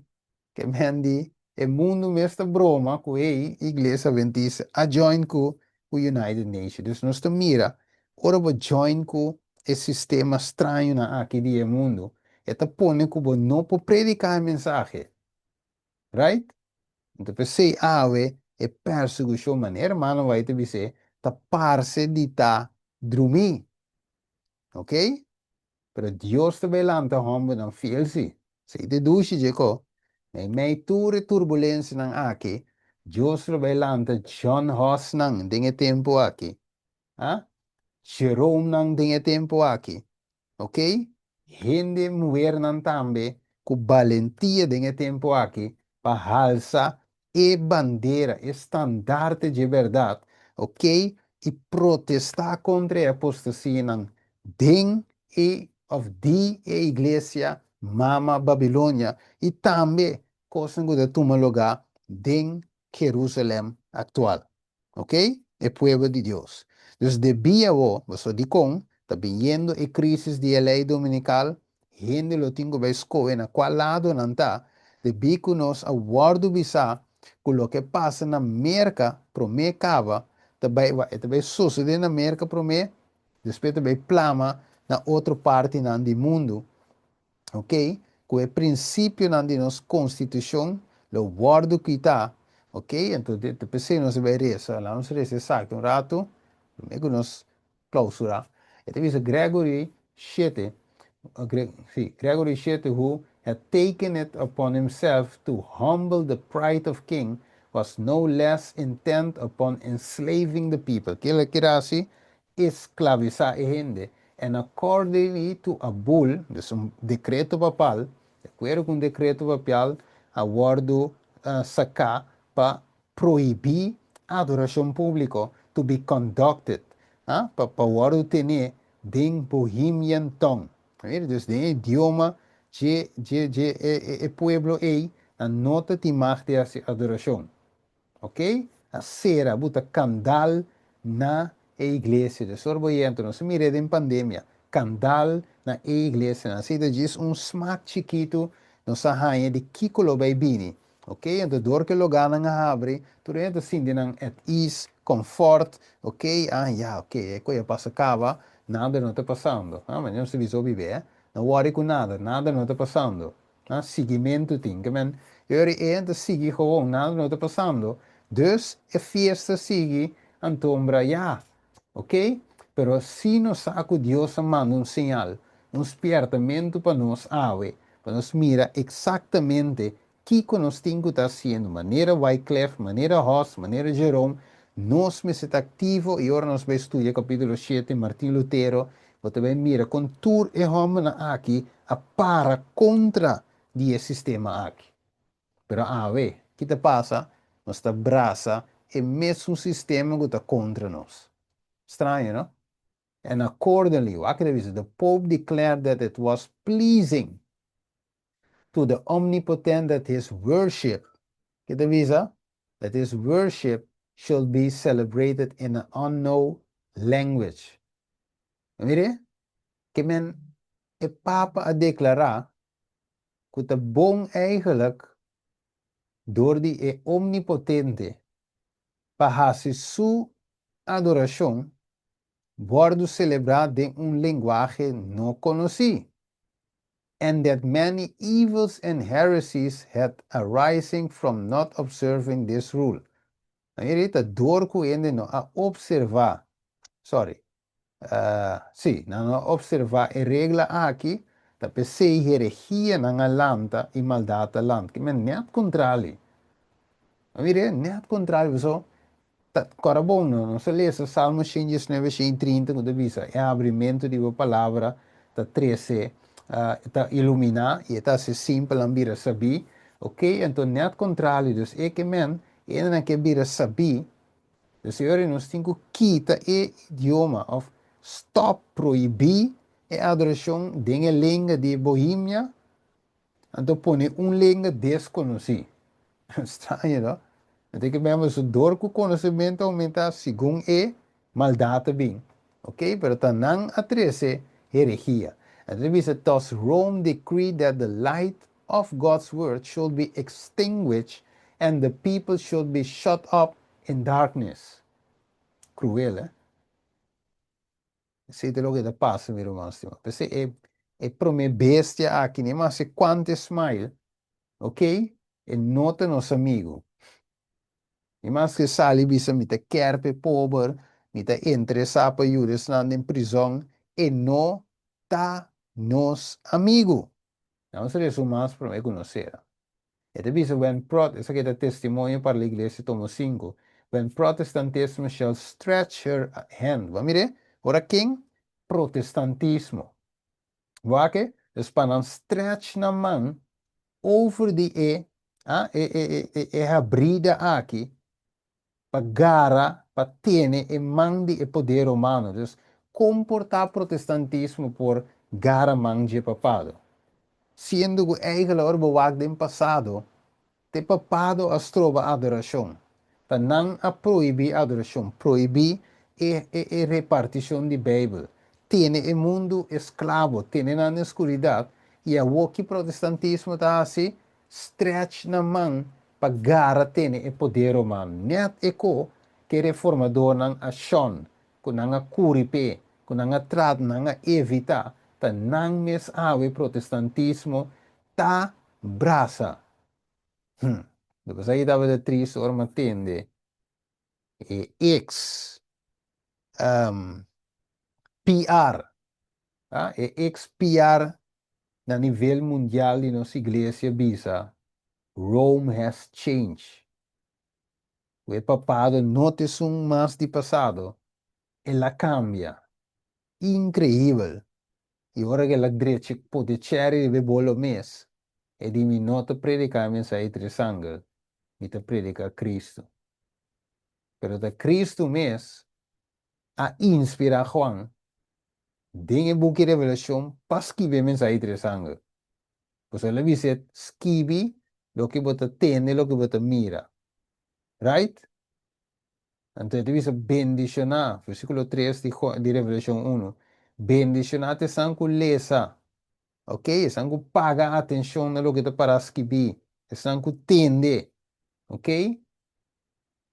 Ke men di e mundu mes ta broma ku ei Iglesia Adventista a join ku ku United Nations. Dus nos ta mira ora bo join ku e sistema strañonan aki di e mundu, e ta pone ku bo no por prediká e mensahe. Right? Anto p'esei awe e persekushon, manera hermano White ta bis'é, ta parse di ta drumí. Ok? Pero Dios ta bai lanta hòmbernan fiel sí. Esei ta e dushi dje ko. Meimei tur e turbulensianan aki, Dios lo bai lanta John Hussnan den e tempu aki. Ha? Jeromenan den e tempu aki. Ok? Hende muhernan tambe ku balentia den e tempu aki pa halsa e bandera, e standarte dje bèrdat, ok, i protestá kontra e apostasianan den e òf di e iglesia mama Babilonia i tambe kosnan ku ta tuma lugá den Jerusalèm aktual. Ok? E pueblo di Dios. Dus debí awor, boso dikon ta biniendo e crisis di e ley dominical, hende lo tin cu bay scohe na cual lado nan ta, debí cu nos a wordo bisa cu loke pasa na Merca prome caba ta bay, e ta bay sosode na Merca prome, despues ta bay plama na otro partinan di mundo. Ok, ku e prinsipionan di nos konstitushon lo wòrdu kitá, ok, anto ta p'esei nos a bai resa, laga nos resa esaki un ratu promé ku nos klousurá. E ta bisa Gregory shete, si, Gregory shete who had taken it upon himself to humble the pride of king was no less intent upon enslaving the people. Kila kira hasi? Esklavisá e hende, and accordingly to a bull, dus un dekreto papal, di akuerdo ku un dekreto papial a wòrdu saká pa prohibí adorashon públiko to be conducted, pa pa wòrdu tené den Bohemian tongue, mira, dus den e idioma dje dje dje e pueblo ei, nan no ta tin mag di hasi adorashon. Ok, a sera bu ta kandal na e iglesia. Dus ora bo yenta, nos a mir'é den pandemia, kandal na e iglesianan. Así ta djis un smak chikitu nos a haña di kiko lo bai bini. Ok, anto dor ku e logánan a habri, tur hende ta sinti nan at ease, comfort, ok, ah ya, ok, e koe a pasa kaba, nada no ta pasando. Ah, manera nos ta bisa hopi be, eh, no wòri ku nada, nada no ta pasando. Na siguimentu tin ke men yori e ta sigui gewoon nada no ta pasando dus e fiesta sigui antombra ya ok pero si nos sa ku Dios a manda un señal un spiertamentu pa nos awe pa nos mira eksaktamente kiko nos tin ku ta hasiendo manera Wyclef manera Hus manera Jerome nos mester ta aktivo i ora nos bai studia kapitulo shete Martin Lutero Bo ta bai mira kon tur e hòmbernan aki a para kontra di e sistema aki. Pero awe, ki ta pasa? Nos ta brasa e mesun sistema ku ta kontra nos. Straño, no? And accordingly, wak ta bisa, the Pope declared that it was pleasing to the Omnipotent that his worship, ki ta bisa? That his worship should be celebrated in an unknown language. Mire, ke men e Papa a deklará ku ta bon eigenlijk dor di e Omnipotente pa hasi su adorashon wòrdu selebrá den un lenguahe no konosí, and that many evils and heresies had arising from not observing this rule. Mire, ta dor ku hende no a opservá, sorry, Sí, nan a opservá e regla aki, ta p'esei herehianan a lanta i maldat a lanta. Ki men nèt kontrali. A mir'é, nèt kontrali. Pasobra ta kòrda bon, no? Nos a lesa Salmo 119, 130 ku ta bisa, E habrimentu di bo palabra ta trese, ta iluminá i e ta hasi simpelnan bira sabí. Oké, anto nèt kontrali. Dus e ke men, e hendenan ke bira sabí, P'esei ora nos tin ku kita e idioma òf stòp prohibí e adorashon den e lenga di e Bohemia, anto pone un lenga deskonosí. Straño, no? No tin ke bèn pasobra dor ku konosementu a oumentá segun e maldat a bin. Ok, pero ta nan a trese herehia. Anto bisa, "Thus Rome decreed that the light of God's word should be extinguished and the people should be shut up in darkness." Kruel, eh? Esei ta loke ta pasa, mi ruman stimá. P'esei e promé bestia aki, ni maske kuantu e smile, ok? E no ta nos amigu. Ni maske sali bisa mi ta kèr pa e pober, mi ta interesá pa yuda esnan den prizòn, e no ta nos amigu. Nos resumí mas promé ku nos sera. E ta bisa when prot, esaki ta Testimonio para la Iglesia tomo 5. "When Protestantism shall stretch her hand." Bo mira, ora ken? Protestantismo. Wak, dus pa nan stretch nan man over di e, ah, e habrida aki, pa gara, pa tene e man di e poder romano. Dus kon por ta protestantismo por gara man di papado? Siendo ku eigenlijk ora bo wak den pasado, te papado a stroba adorashon. Ta nan a prohibí adorashon, prohibí e repartishon di Beibel. Tene e mundu esklabo, tene nan den skuridat, i awor ku protestantismo ta asina, stretch nan man pa gara tene e poder romano. Net e kos ku reformadónan a shon, ku nan a kuri p'e, ku nan a trata, nan a evitá, ta nan mes awe protestantismo ta brasa. Despues ei tabata tristu ora m'a tende e ex PR, ah, e ex PR na nivel mundial di nos iglesia bisa, "Rome has changed." E papado no ta esun mas di pasado, el a kambia. Inkreibel. I ora ku el a drecha pone cherry riba bolo mes, e di mi no ta prediká mensahe tres angel, mi ta prediká Kristu. Pero ta Kristu mes a inspirá Juan den e buki Revelashon pa skibi mensahe tres angel. Pues el a bisa skibi loke bo ta tende, loke bo ta mira. Right? Anto e ta bisa bendishoná, versíkulo 3 di Revelashon 1. Bendishoná ta esnan ku lesa. Ok? Esnan ku paga atenshon na loke ta pará skibi. Esnan ku tende. Ok?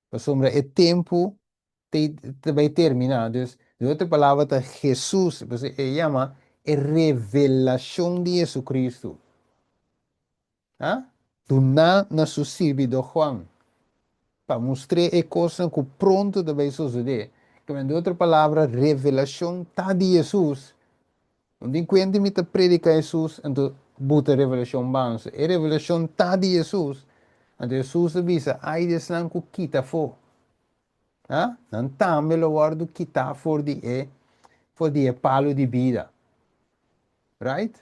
Pasobra e tempu ta bai terminá. Dus, den otro palabra, ta Hesus, e yama e revelashon di Hesukristu. Ah? Duná na su sirbidó Juan. Pa mustra e kosnan ku pronto ta bai sosodé. Ku den otro palabra, revelashon ta di Hesus. No tin kuenta mi ta prediká Hesus, anto buta revelashon bansa. E revelashon ta di Hesus. Anto Hesus a bisa, ai di esnan ku kita afó. Ah? Nan tambe lo wòrdu kitá for di e palu di bida. Right?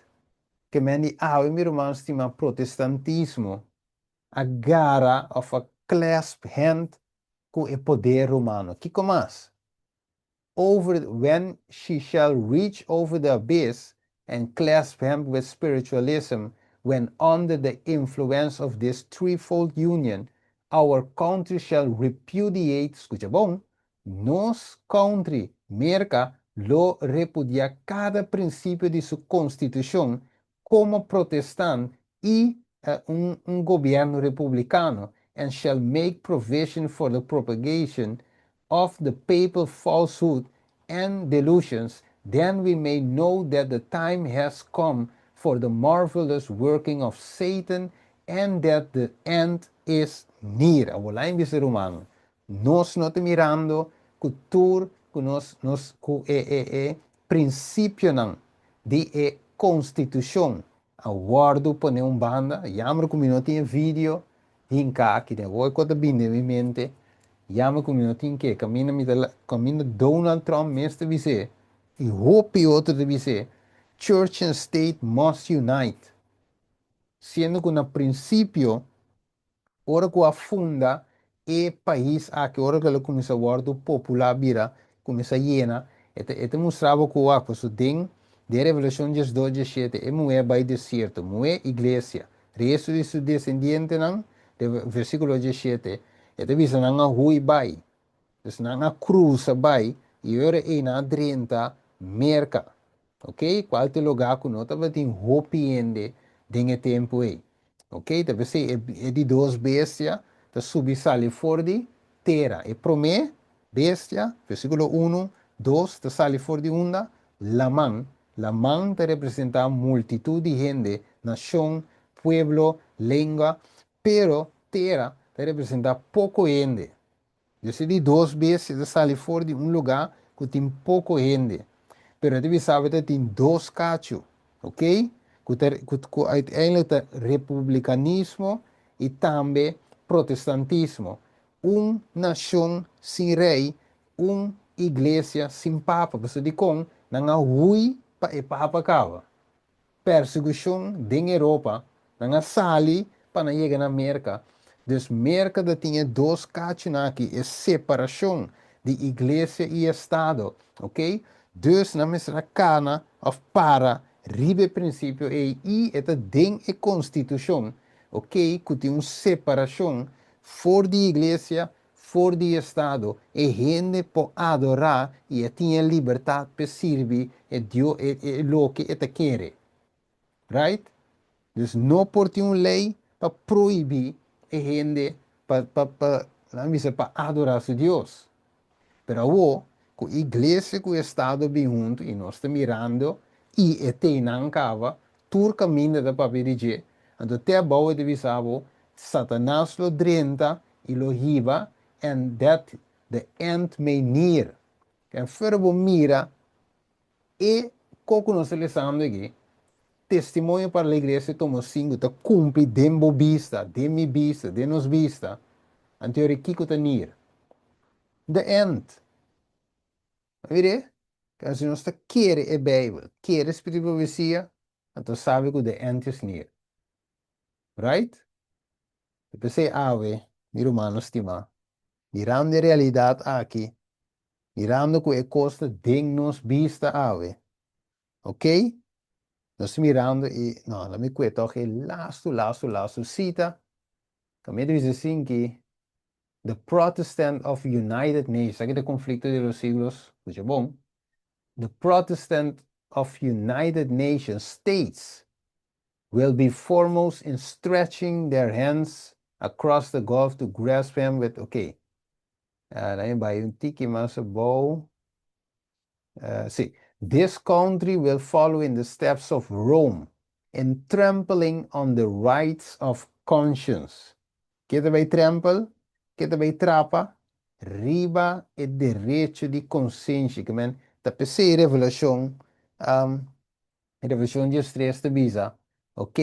Ke men di awe, mi ruman stimá, protestantismo a gara òf a clasp hand ku e poder romano. Kiko mas? Over when she shall reach over the abyss and clasp hand with spiritualism, when under the influence of this threefold union, our country shall repudiate, skucha bon, nos country, Merka, lo repudiá kada prinsipio di su konstitushon komo protestant i un gobièrnu republikano, and shall make provision for the propagation of the papal falsehood and delusions, then we may know that the time has come for the marvelous working of Satan and that the end is near. Awor laga mi bisa ruman. Nos no ta mirando ku tur ku nos ku e prinsipionan di e konstitushon a wòrdu pone un banda. Jammer ku mi no tin video hinká aki den. Awor ku ta bini den mi mente. Jammer ku mi no tin ke. Kaminda mi kaminda Donald Trump mes ta bisa i hopi otro ta bisa, "Church and state must unite." Siendo ku na prinsipio, ora ku a funda e pais aki, ora ku el a kuminsá wòrdu populá bira, kuminsá yena, e ta mustra ku a pues den Revelashon 12, 17, e muhé bai desierto, muhé iglesia, resto di su desendientenan, versíkulo 17, e ta bisa nan a hui bai. Dus nan a krusa bai. i ora ei nan a drenta Merka. Ok, kual ta e lugá ku no tabatin hopi hende den e tempu ei. Ok, ta p'esei e di dos bestia ta subi sali for di tera. E promé bestia, versíkulo unu, dos, ta sali for di unda? Laman. Laman ta representá multitut di hende, nashon, pueblo, lengua, pero tera ta representá poko hende. Dios e di dos bes e ta sali for di un lugá ku tin poko hende. Pero e ta bisa bo ta tin dos kachu, ok? Ku ta ku ku uiteindelijk ta republikanismo i tambe protestantismo. Un nashon sin rei, un iglesia sin papa. Pasobra dikon nan a hui pa e papa kaba? Persekushon den Europa, nan a sali pa nan yega na Merka. Dus Merka ta tin e dos kachunan aki, e separashon di iglesia i estado, ok. Dus nan mester a kana òf para riba e prinsipio ei i e ta den e konstitushon, ok, ku tin un separashon for di iglesia For di estado, e hende por adorá i e tin e libertat p'e sirbi e Dio e e loke e ta kere. Right? Dus no por tin un lei pa prohibí e hende pa pa pa nan bisa pa adorá su Dios. Pero awor ku iglesia ku estado bin huntu i nos ta mirando i e teinan kaba, tur kaminda ta papia di dje, anto te abou e ta bisa bo, Satanas lo drenta i lo hiba and that the end may near. En fuera bo mira e ko ku nos ta lesando aki, Testimonio para la Iglesia tomo sinku ta kumpli den bo bista, den mi bista, den nos bista, anto yori kiko ta near? The end. Mire, pero si nos ta kere e Bijbel, kere Spiritu di Profesia, anto sabi ku the end is near. Right? Ta p'esei awe, mi rumannan stimá, mirando e realidat aki, mirando ku e kos ta den nos bista awe, ok? Nos ta mirando i, no, laat mi kue tòg e lastu, lastu, lastu sita, kaminda ta bisa asin ki The Protestant of United Nations, aki ta Conflicto de los Siglos, skucha bon, The Protestant of United Nations States will be foremost in stretching their hands across the gulf to grasp him with, ok, laat mi bai un tiki mas abou, si, This country will follow in the steps of Rome in trampling on the rights of conscience. Ke ta bai trempel? Ke ta bai trapa? Riba e derecho di konsenshi. Ke men ta p'esei Revelashon, Revelashon diestres ta bisa, ok,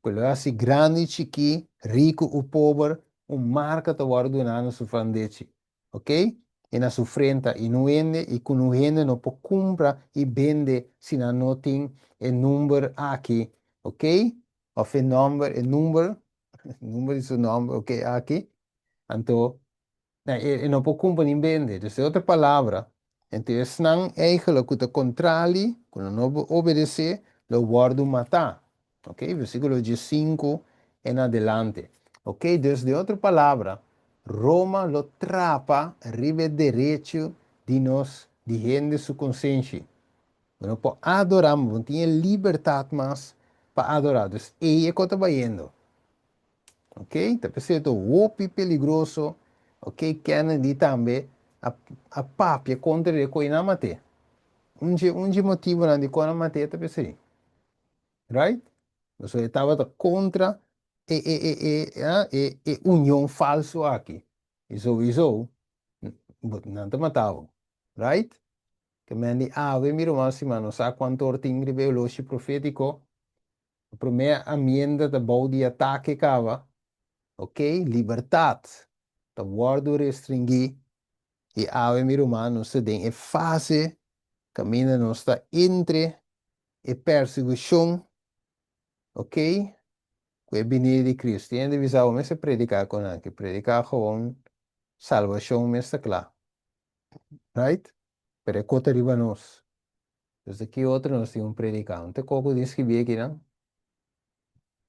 ku lo hasi grandi i chikí, riku u pober, un marka ta wòrdu duná na su fandechi, ok, i na su frenta, i no hende, i ku no hende no por kumpra i bende si nan no tin e number aki, ok, òf e nòmber, e number, number di su nòmber, ok, aki, anto e no por kumpra ni bende. Dus den otro palabra, ento esnan eigenlijk ku ta kontrali, ku no no obedesé, lo wòrdu matá. Ok, versíkulo diesinku en adelante. Ok, dus den otro palabra, Roma lo trapa riba e derecho di nos, di hende su konsenshi. Bo no por adorá, ma bo no tin e libertat mas pa adorá. Dus ei e kos ta bayendo. Ok, ta p'esei ta hopi peligroso. Ok, Kennedy tambe a a papia kontra di e kos i nan a mat'é. Un dje un dje motibonan dikon nan a mat'é ta p'esei. Right? Pasobra e tabata kontra e e e e a e e union falso aki. I souiso bo nan ta mata bo. Right? Ke men di awe mi ruman stima no sa kuantu or tin riba e oloshi profetiko. E promé amienda ta bou di atake kaba. Ok, libertat ta wòrdu restringí i awe mi ruman nos ta den e fase kaminda nos ta entre e persekushon, ok, ku e binida di Kristu. Tin hende bisa bo mester prediká kon aki, prediká gewoon salbashon mes ta kla. Right? Pero e kos ta riba nos. Desde ki otro nos tin un prediká? Un te koko tin skibí akinan?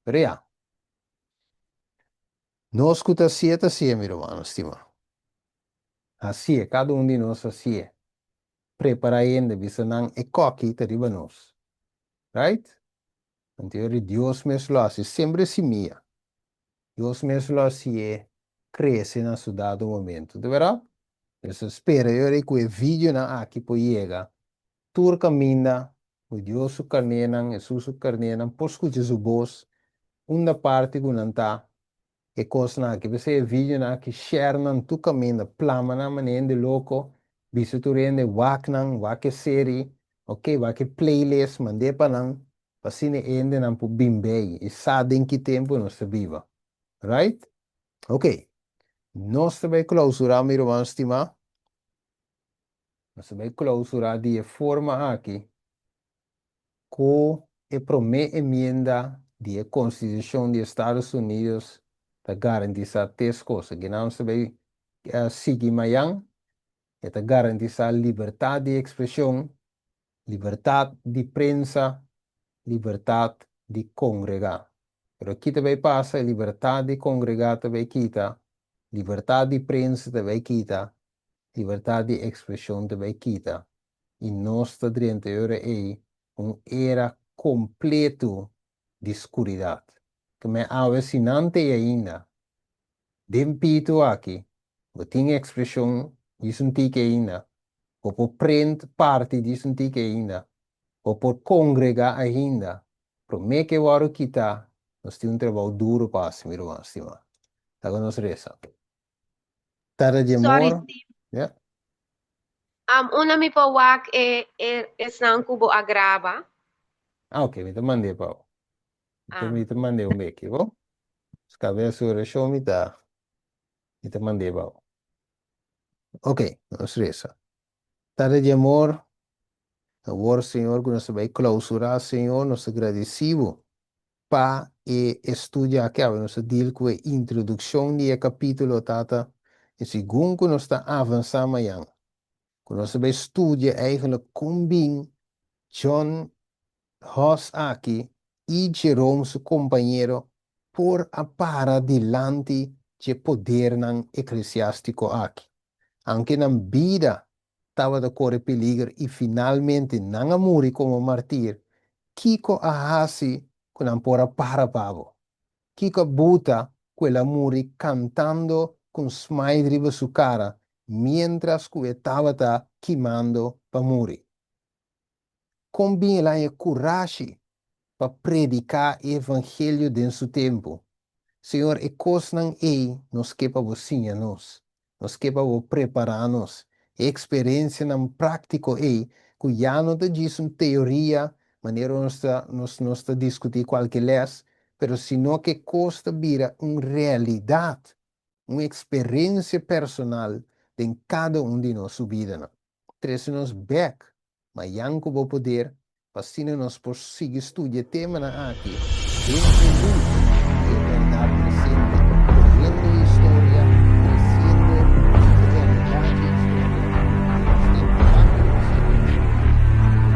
Pero ya. Nos ku ta hasié ta hasié, mi rumannan stimá. Hasié, kada un di nos hasié. Prepará hende, bisa nan e kòki ta riba nos. Right? Anto yori Dios mes lo hasi, sembra e simia. Dios mes lo hasié krese na su dado momento. Ta bèrdat? Nos ta spera yori ku e videonan aki por yega tur kaminda ku Dios su karnénan, Hesus su karnénan por skucha su bos unda parti ku nan ta e kosnan aki. P'esei e videonan aki share nan tur kaminda, plama nan manera hende loko, bisa tur hende wak nan, wak e seri, ok, wak e playlist, mand'é pa nan, pa asina e hendenan por bin bei i sa den ki tempu nos ta biba. Right? Ok. Nos ta bai klausurá, mi ruman stimá. Nos ta bai klausurá di e forma aki ku e promé enmienda di e Konstitushon di Estados Unidos ta garantisá tes kos. Aki nan nos ta bai sigui mayan. E ta garantisá libertat di ekspreshon, libertat di prensa, libertat di kongregá. Pero ki ta bai pasa? E libertat di kongregá ta bai kita, libertat di prensa ta bai kita, libertat di ekspreshon ta bai kita i nos ta drenta e ora ei un era kompletu di skuridat. Kemey awe si nan ta ei ainda, den pitu aki, bo tin ekspreshon djis un tiki ainda, bo por prent parti djis un tiki ainda, bo por kongregá ainda, promé ke wòrdu kitá, nos tin un trabou duru pa hasi, mi ruman stimá. Laga nos resa. Tata di Sorry, amor. Steve. Ja. Unda mi por wak e, e, esnan ku bo a graba? Ah, ok, mi ta mand'é pa bo. Mi ta, Ah. mi ta mand'é un beki, bo? Skab'é su orashon, mi ta, mi ta mand'é pa bo. Ok, nos resa. Tata di amor, awor, Señor, ku nos ta bai klausurá, Señor, nos ta gradisí bo Pa e estudio aki awe nos ta deal ku e introdukshon di e kapítulo, Tata, i segun ku nos ta avansá mañan, ku nos ta bai studia eigenlijk kon bin John Huss aki i Jerome su kompañero por a para dilanti dje podernan eklesiástiko aki. Aunke nan bida tabata kore peliger i finalmente nan a muri komo martir, kiko a hasi ku nan por a para pa bo? Kiko a buta ku el a muri kantando ku un smile riba su kara miéntras ku e tabata kimando pa muri? Kon bin el haña kurashi pa prediká e evangelio den su tempu? Señor, e kosnan ei nos ke pa bo siña nos. Nos ke pa bo prepará nos. E eksperensianan práktiko ei, ku ya no ta djis un teoria, manera nos ta nos nos ta diskutí kualke lès, pero sino ku e kos ta bira un realidat, un eksperensia personal den kada un di nos su bidanan. Trese nos bek mayan ku bo poder pa asina nos por sigui studia e temanan aki den e lus di e bèrdat presente, koriendo e historia, tresiendo e realidat di e historia den nos tempu. Danki nos Señor Jesucristo.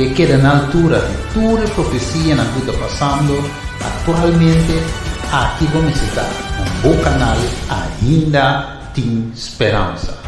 ke keda na altura di tur e profesianan ku ta pasando aktualmente, aki bo mester ta na bo kanal Ainda Tin Speransa.